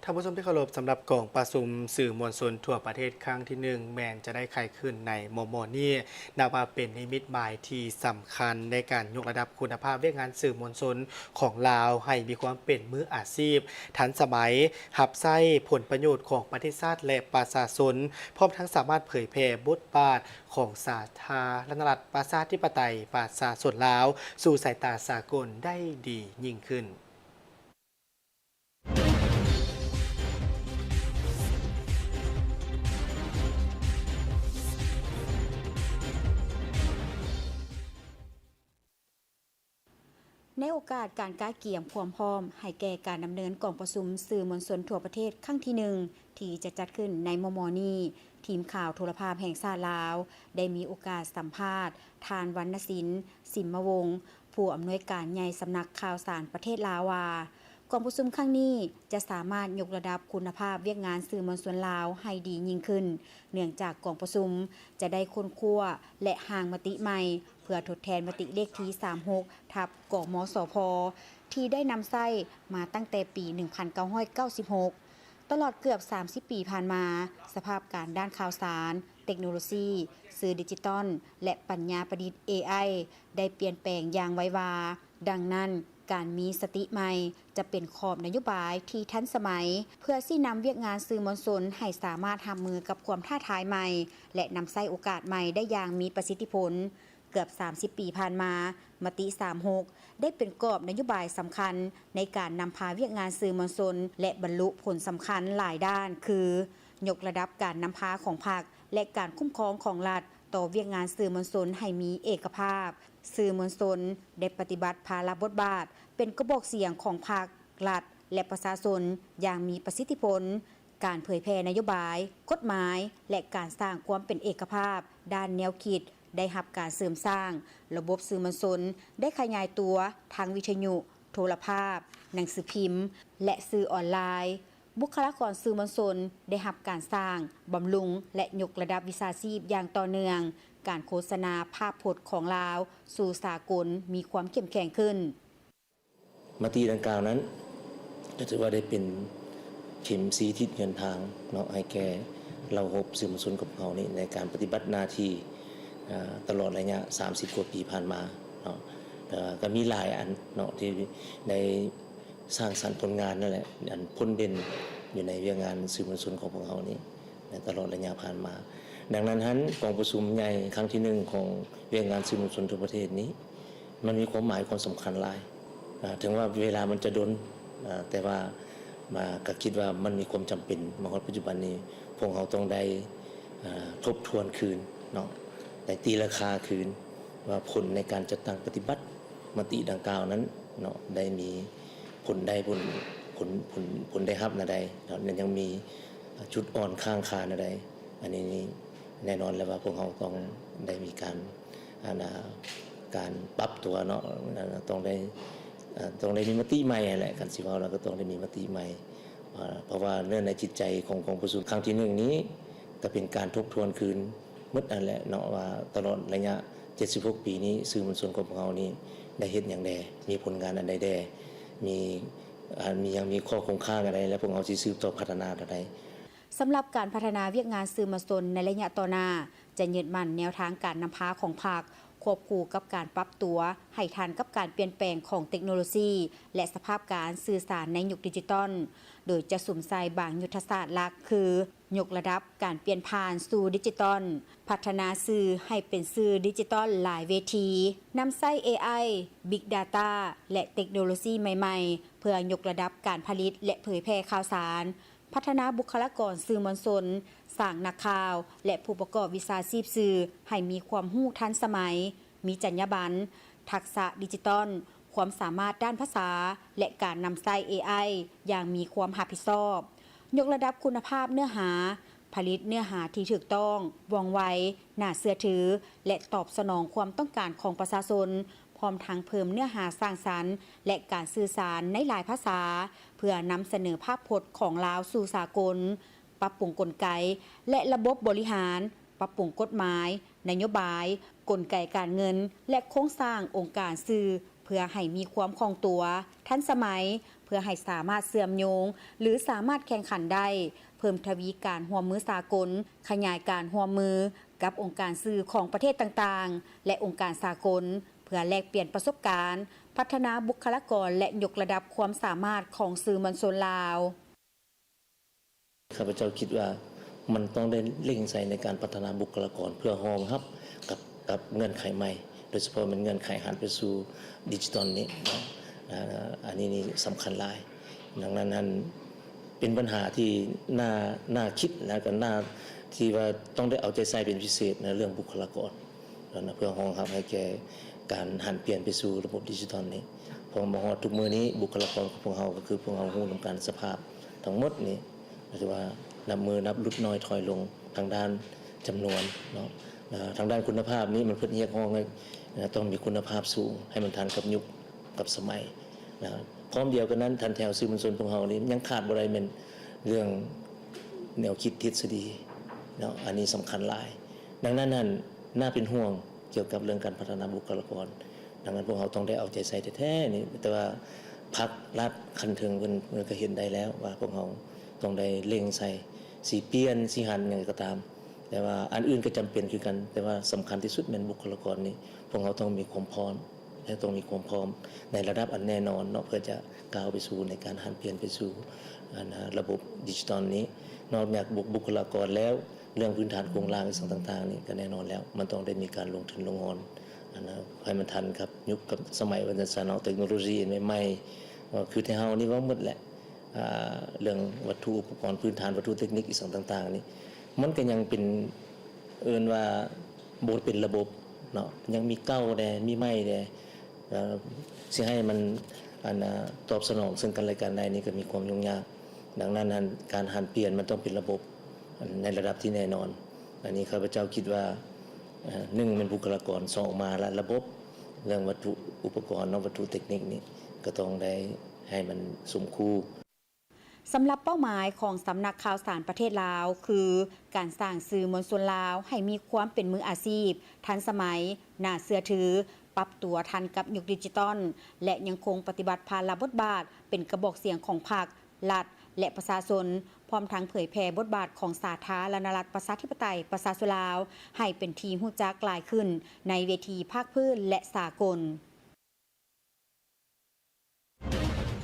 ທ່ານຜູ້ຊົມທີ່ເຄົາລົບ, ສຳລັບກອງປະຊຸມສື່ມວນຊົນທົ່ວປະເທດຄັ້ງທີໜຶ່ງ ແມ່ນຈະໄດ້ໄຂຂຶ້ນໃນມໍ່ໆນີ້, ນັບວ່າເປັນນິມິດໝາຍທີ່ສຳຄັນໃນການຍົກລະດັບຄຸນນະພາບວຽກງານສື່ມວນຊົນຂອງລາວ ໃຫ້ມີຄວາມເປັນມືອາຊີບ, ທັນສະໄໝ, ຮັບໃຊ້ຜົນປະໂຫຍດຂອງປະເທດຊາດ ແລະ ປະຊາຊົນ, ພ້ອມທັງສາມາດເຜີຍແຜ່ບົດບາດຂອງສາທາລະນະລັດ ປະຊາທິປະໄຕ ປະຊາຊົນລາວ ສູ່ສາຍຕາສາກົນໄດ້ດີຍິ່ງຂຶ້ນ. ໃນໂອກາດການກະກຽມຄວາມພ້ອມໃຫ້ແກ່ການດຳເນີນກອງປະຊຸມສື່ມວນຊົນທົ່ວປະເທດຄັ້ງທີໜຶ່ງ ທີ່ຈະຈັດຂຶ້ນໃນມໍ່ໆນີ້, ທີມຂ່າວໂທລະພາບແຫ່ງຊາດລາວ ໄດ້ມີໂອກາດສຳພາດ ທ່ານ ວັນນະສິນ ສິມມະວົງ ຜູ້ອຳນວຍການໃຫຍ່ສຳນັກຂ່າວສານປະເທດລາວວ່າ, ກອງປະຊຸມຄັ້ງນີ້ຈະສາມາດຍົກລະດັບຄຸນນະພາບວຽກງານສື່ມວນຊົນລາວໃຫ້ດີຍິ່ງຂຶ້ນ, ເນື່ອງຈາກກອງປະຊຸມຈະໄດ້ຄົ້ນຄວ້າ ແລະ ຮ່າງມະຕິໃໝ່ ເພື່ອທົດແທນມະຕິເລກທີສາມຫົກທັບ ກມສພ ທີ່ໄດ້ນຳໃຊ້ມາຕັ້ງແຕ່ປີໜຶ່ງພັນເກົ້າຮ້ອຍເກົ້າສິບຫົກ. ຕະຫຼອດເກືອບສາມສິບປີຜ່ານມາ, ສະພາບການດ້ານຂ່າວສານ, ເຕັກໂນໂລຊີ, ສື່ດິຈິຕອນ ແລະ ປັນຍາປະດິດ ເອໄອ ໄດ້ປ່ຽນແປງຢ່າງໄວວາ. ດັ່ງນັ້ນ, ການມີສະຕິໃໝ່ຈະເປັນຂອບນະໂຍບາຍທີ່ທັນສະໄໝ ເພື່ອຊີ້ນຳວຽກງານສື່ມວນຊົນໃຫ້ສາມາດຮັບມືກັບຄວາມທ້າທາຍໃໝ່ ແລະ ນຳໃຊ້ໂອກາດໃໝ່ໄດ້ຢ່າງມີປະສິດທິຜົນ. ເກືອບສາມສິບປີຜ່ານມາ, ມະຕິສາມຫົກ ໄດ້ເປັນກອບນະໂຍບາຍສຳຄັນໃນການນຳພາວຽກງານສື່ມວນຊົນ ແລະ ບັນລຸຜົນສຳຄັນຫຼາຍດ້ານ ຄື ຍົກລະດັບການນຳພາຂອງພັກ ແລະ ການຄຸ້ມຄອງຂອງລັດຕໍ່ວຽກງານສື່ມວນຊົນໃຫ້ມີເອກະພາບ, ສື່ມວນຊົນໄດ້ປະຕິບັດພາລະບົດບາດເປັນກະບອກສຽງຂອງພັກ, ລັດ ແລະ ປະຊາຊົນຢ່າງມີປະສິດທິຜົນ, ການເຜີຍແຜ່ນະໂຍບາຍ, ກົດໝາຍ ແລະ ການສ້າງຄວາມເປັນເອກະພາບດ້ານແນວຄິດ ໄດ້ຮັບການເສີມສ້າງ, ລະບົບສື່ມວນຊົນໄດ້ຂະຫຍາຍຕົວທາງວິທະຍຸ, ໂທລະພາບ, ໜັງສືພິມ ແລະ ສື່ອອນລາຍ. ບຸກຄະລາກອນສື່ມວນຊົນໄດ້ຮັບການສ້າງ, ບຳລຸງ ແລະ ຍົກລະດັບວິຊາຊີບຢ່າງຕໍ່ເນື່ອງ, ການໂຄສະນາພາບພົດຂອງລາວສູ່ສາກົນມີຄວາມເຂັ້ມແຂງຂຶ້ນ. ມະຕິດັ່ງກ່າວນັ້ນ ກໍຖືວ່າໄດ້ເປັນເຂັມຊີ້ທິດເຮືອນທາງເນາະ ໃຫ້ແກ່ເຫຼົ່າຮົບສື່ມວນຊົນຂອງເຮົານີ້ ໃນການປະຕິບັດໜ້າທີ່ ອາ ຕະຫຼອດໄລຍະສາມສິບກວ່າປີຜ່ານມາເນາະ. ແຕ່ວ່າກໍມີຫຼາຍອັນເນາະ ທີ່ໄດ້ສ້າງສັນຜົນງານນັ້ນແຫຼະ ອັນພົ້ນເດັ່ນຢູ່ໃນວຽກງານສື່ມວນຊົນຂອງພວກເຮົານີ້ ໃນຕະຫຼອດໄລຍະຜ່ານມາ. ດັ່ງນັ້ນຫັ້ນ ກອງປະຊຸມໃຫຍ່ຄັ້ງທີໜຶ່ງຂອງວຽກງານສື່ມວນຊົນທົ່ວປະເທດນີ້ ມັນມີຄວາມໝາຍຄວາມສຳຄັນຫຼາຍ. ອາ ເຖິງວ່າເວລາມັນຈະດົນ ອາ ແຕ່ວ່າ ມາ ກໍຄິດວ່າມັນມີຄວາມຈຳເປັນ. ມາຮອດປັດຈຸບັນນີ້ ພວກເຮົາຕ້ອງໄດ້ ອາ ທົບທວນຄືນເນາະ, ໄດ້ຕີລາຄາຄືນວ່າ ຜົນໃນການຈັດຕັ້ງປະຕິບັດມະຕິດັ່ງກ່າວນັ້ນເນາະ ໄດ້ມີ ຜົນໄດ້ ຜົນ ຜົນ ຜົນ ຜົນໄດ້ຮັບແນວໃດເນາະ ແລະ ຍັງມີ ອາ ຈຸດອ່ອນຄ້າງຄາແນວໃດ. ອັນນີ້ນີ້ແນ່ນອນແລ້ວວ່າ ພວກເຮົາຕ້ອງໄດ້ມີການ ອັນ ອາ ການປັບຕົວເນາະ ອາ ຕ້ອງໄດ້ ອາ ຕ້ອງໄດ້ມີມະຕິໃໝ່ຫັ້ນແຫຼະ. ຄັນຊິເວົ້າແລ້ວ ກໍຕ້ອງໄດ້ມີມະຕິໃໝ່ ອາ ເພາະວ່າເນື້ອໃນຈິດໃຈຂອງກອງປະຊຸມຄັ້ງທີໜຶ່ງນີ້ ກໍເປັນການທົບທວນຄືນໝົດຫັ້ນແຫຼະເນາະ ວ່າຕະຫຼອດໄລຍະເຈັດສິບຫົກປີນີ້ ສື່ມວນຊົນຂອງພວກເຮົານີ້ໄດ້ເຮັດຫຍັງແດ່ ມີຜົນງານອັນໃດແດ່ ມີ ອາ ມີຫຍັງ ມີຂໍ້ຄົງຄ້າງອັນໃດ ແລະ ພວກເຮົາຊິສືບຕໍ່ພັດທະນາແນວໃດ. ສຳລັບການພັດທະນາວຽກງານສື່ມວນຊົນໃນໄລຍະຕໍ່ໜ້າ ຈະຍຶດໝັ້ນແນວທາງການນຳພາຂອງພັກ ຄວບຄູ່ກັບການປັບຕົວໃຫ້ທັນກັບການປ່ຽນແປງຂອງເຕັກໂນໂລຊີ ແລະ ສະພາບການສື່ສານໃນຍຸກດິຈິຕອນ, ໂດຍຈະສຸມໃສ່ບາງຍຸດທະສາດຫຼັກ ຄື ຍົກລະດັບການປ່ຽນຜ່ານສູ່ດິຈິຕອນ, ພັດທະນາສື່ໃຫ້ເປັນສື່ດິຈິຕອນຫຼາຍເວທີ, ນຳໃຊ້ ເອໄອ, Big Data ແລະ ເຕັກໂນໂລຊີໃໝ່ໆ ເພື່ອຍົກລະດັບການຜະລິດ ແລະ ເຜີຍແຜ່ຂ່າວສານ, ພັດທະນາບຸກຄະລາກອນສື່ມວນຊົນ, ສ້າງນັກຂ່າວ ແລະ ຜູ້ປະກອບວິຊາຊີບສື່ໃຫ້ມີຄວາມຮູ້ທັນສະໄໝ, ມີຈັນຍາບັນ, ທັກສະດິຈິຕອນ, ຄວາມສາມາດດ້ານພາສາ ແລະ ການນຳໃຊ້ ເອໄອ ຢ່າງມີຄວາມຮັບຜິດຊອບ, ຍົກລະດັບຄຸນນະພາບເນື້ອຫາ, ຜະລິດເນື້ອຫາທີ່ຖືກຕ້ອງ, ວ່ອງໄວ, ໜ້າເຊື່ອຖື ແລະ ຕອບສະໜອງຄວາມຕ້ອງການຂອງປະຊາຊົນ, ພ້ອມທັງເພີ່ມເນື້ອຫາສ້າງສັນ ແລະ ການສື່ສານໃນຫຼາຍພາສາ ເພື່ອນຳສະເໜີພາບພົດຂອງລາວສູ່ສາກົນ, ປັບປຸງກົນໄກ ແລະ ລະບົບບໍລິຫານ, ປັບປຸງກົດໝາຍ, ນະໂຍບາຍ, ກົນໄກການເງິນ ແລະ ໂຄງສ້າງອົງການສື່ ເພື່ອໃຫ້ມີຄວາມຄ່ອງຕົວ, ທັນສະໄໝ, ເພື່ອໃຫ້ສາມາດເຊື່ອມໂຍງ ຫຼື ສາມາດແຂ່ງຂັນໄດ້, ເພີ່ມທະວີການຮ່ວມມືສາກົນ, ຂະຫຍາຍການຮ່ວມມືກັບອົງການສື່ຂອງປະເທດຕ່າງໆ ແລະ ອົງການສາກົນ ເພື່ອແລກປ່ຽນປະສົບການ, ພັດທະນາບຸກຄະລາກອນ ແລະ ຍົກລະດັບຄວາມສາມາດຂອງສື່ມວນຊົນລາວ. ຂ້າພະເຈົ້າຄິດວ່າມັນຕ້ອງໄດ້ເລັ່ງໃສ່ໃນການພັດທະນາບຸກຄະລາກອນ ເພື່ອຮອງຮັບກັບ ກັບເງື່ອນໄຂໃໝ່ ໂດຍສະເພາະແມ່ນເງື່ອນໄຂຫັນໄປສູ່ດິຈິຕອນນີ້ເນາະ. ອາ ອັນນີ້ນີ້ສຳຄັນຫຼາຍ. ດັ່ງນັ້ນຫັ້ນ ເປັນບັນຫາທີ່ໜ້າ ໜ້າຄິດ ແລ້ວກໍໜ້າທີ່ວ່າຕ້ອງໄດ້ເອົາໃຈໃສ່ເປັນພິເສດໃນເລື່ອງບຸກຄະລາກອນ ເພື່ອຮອງຮັບໃຫ້ແກ່ການຫັນປ່ຽນໄປສູ່ລະບົບດິຈິຕອນນີ້. ເພາະມາຮອດທຸກມື້ນີ້ ບຸກຄະລາກອນຂອງພວກເຮົາ ກໍຄືພວກເຮົາຮູ້ນຳກັນສະພາບທັງໝົດນີ້ ຖືວ່ານັບມື້ນັບຫຼຸດນ້ອຍຖອຍລົງທາງດ້ານຈຳນວນເນາະ. ທາງດ້ານຄຸນນະພາບນີ້ ມັນເພິ່ນຮຽກຮ້ອງໃຫ້ ຕ້ອງມີຄຸນນະພາບສູງ ໃຫ້ມັນທັນກັບຍຸກກັບສະໄໝ. ພ້ອມດຽວກັນນັ້ນ ທ່ານແຖວສື່ມວນຊົນພວກເຮົານີ້ ຍັງຂາດບໍ່ໄດ້ແມ່ນເລື່ອງແນວຄິດທິດສະດີເນາະ ອັນນີ້ສຳຄັນຫຼາຍ. ດັ່ງນັ້ນຫັ້ນ ໜ້າເປັນຫ່ວງກ່ຽວກັບເລື່ອງການພັດທະນາບຸກຄະລາກອນ. ດັ່ງນັ້ນພວກເຮົາຕ້ອງໄດ້ເອົາໃຈໃສ່ແທ້ໆນີ້ ແຕ່ວ່າພັກລັດຂັ້ນເທິງເພິ່ນ ເພິ່ນກໍເຫັນໄດ້ແລ້ວວ່າພວກເຮົາຕ້ອງໄດ້ເລັ່ງໃສ່ ຊິປ່ຽນ ຊິຫັນຫຍັງກໍຕາມ ແຕ່ວ່າອັນອື່ນກໍຈຳເປັນຄືກັນ ແຕ່ວ່າສຳຄັນທີ່ສຸດແມ່ນບຸກຄະລາກອນນີ້ ພວກເຮົາຕ້ອງມີຄວາມພ້ອມ ແລະ ຕ້ອງມີຄວາມພ້ອມໃນລະດັບອັນແນ່ນອນເນາະ ເພື່ອຈະກ້າວໄປສູ່ໃນການຫັນປ່ຽນໄປສູ່ ອັນ ລະບົບດິຈິຕອນນີ້. ນອກຈາກບຸກ ບຸກຄະລາກອນແລ້ວ ເລື່ອງພື້ນຖານໂຄງລ່າງອີ່ຫຍັງຕ່າງໆນີ້ ກໍແນ່ນອນແລ້ວ ມັນຕ້ອງໄດ້ມີການລົງທຶນລົງຮອນ ອັນ ໃຫ້ມັນທັນກັບຍຸກກັບສະໄໝ ວ່າຊັ້ນຊະເນາະ ເຕັກໂນໂລຊີອັນໃໝ່ໆ. ຄືແຕ່ເຮົານີ້ເວົ້າໝົດແຫຼະ ອາ ເລື່ອງວັດຖຸອຸປະກອນພື້ນຖານ ວັດຖຸເຕັກນິກອີ່ຫຍັງຕ່າງໆນີ້ ມັນກໍຍັງເປັນ ເອີ້ນວ່າບໍ່ເປັນລະບົບເນາະ ຍັງມີເກົ່າແດ່ ມີໃໝ່ແດ່ ເອີ ຊິໃຫ້ມັນ ອັນ ອາ ຕອບສະໜອງເຊິ່ງກັນແລະກັນໄດ້ນີ້ກໍມີຄວາມຫຍຸ້ງຍາກ. ດັ່ງນັ້ນຫັ້ນ ການຫັນປ່ຽນມັນຕ້ອງເປັນລະບົບ ໃນລະດັບທີ່ແນ່ນອນ. ອັນນີ້ຂ້າພະເຈົ້າຄິດວ່າ ເອີ ໜຶ່ງແມ່ນບຸກຄະລາກອນ, ສອງມາລະ ລະບົບ ເລື່ອງວັດຖຸອຸປະກອນເນາະ ວັດຖຸເຕັກນິກນີ້ ກໍຕ້ອງໄດ້ໃຫ້ມັນສົມຄູ່. ສຳລັບເປົ້າໝາຍຂອງສຳນັກຂ່າວສານປະເທດລາວ ຄືການສ້າງສື່ມວນຊົນລາວໃຫ້ມີຄວາມເປັນມືອາຊີບ, ທັນສະໄໝ, ໜ້າເຊື່ອຖື, ປັບຕົວທັນກັບຍຸກດິຈິຕອນ ແລະ ຍັງຄົງປະຕິບັດພາລະບົດບາດເປັນກະບອກສຽງຂອງພັກ, ລັດ ແລະ ປະຊາຊົນ, ພ້ອມທັງເຜີຍແຜ່ບົດບາດຂອງສາທາລະນະລັດ ປະຊາທິປະໄຕ ປະຊາຊົນລາວ ໃຫ້ເປັນທີ່ຮູ້ຈັກຫຼາຍຂຶ້ນໃນເວທີພາກພື້ນ ແລະ ສາກົນ.